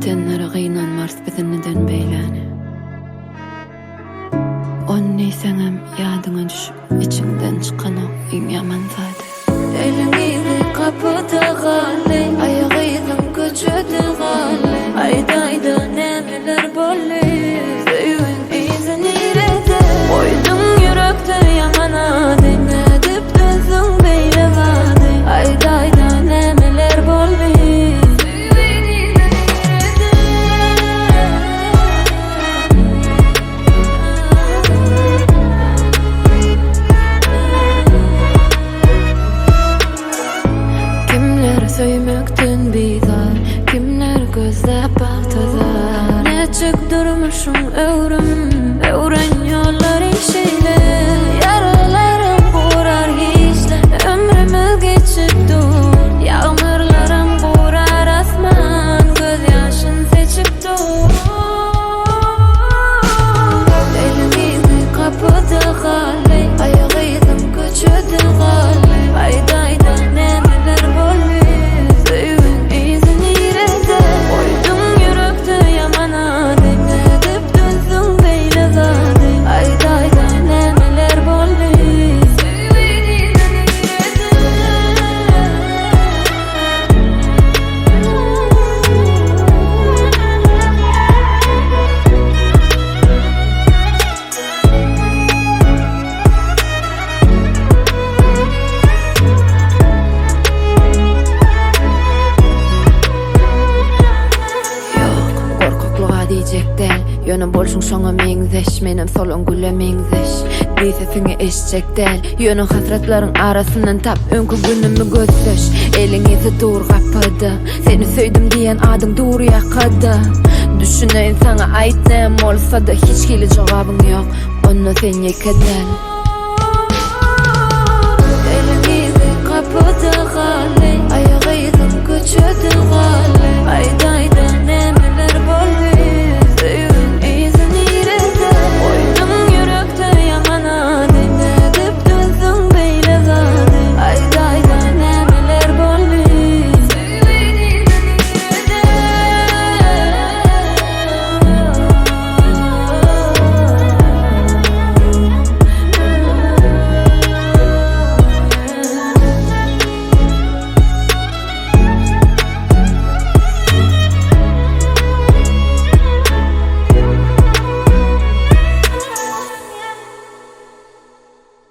Ýitenlere gynanmarys biz indiden beýläni. Ony diýseňem ýadyňa düşüp içiňden çykanok iň ýaman zady. Eliň yzy gapyda galdy, aýak yzyň köçede galdy. Aýdaýda nämeler boldy, söýgiň yzy nirede? Goýduň ýürekde ýaman ady, nädip dözdüň beýle zady? Aýdaýda nämeler boldy, söýgiň yzy nirede? Kimler söýmekden bizar, kimler gözläp bagta zar. Näçjek durmuşyň öwrüm, öwren ýollary şeýle. Ýaralarym gurar hiçle, ömrümiz geçip dur. Ýagmyrlaram gurar asman, gözýaşyn seçip dur. Eliň yzy gapyda galdy, aýak yzyň köçede galdy. Aýdaýda nämeler boldy, söýgiň yzy nirede? Goýduň ýürekde ýaman ady, nädip dözdüň beýle zady? Aýdaýda nämeler boldy, söýgiň yzy nirede? Ýok, gorkaklyga diýjek däl, ýöne bolşuň şoňa meňzeş, menem solan güle meňzeş. Diýsesiňi eşitjek däl, ýöne hasratlaryň arasyndan tap öňki günümi gözleş. Eliň yzy dur gapyda, seni söýdüm diýen adyň dur ýakada. Düşüneýin saňa aýt näme bolsa-da hiç hili jogabyň ýok, onda sen ýeke däl.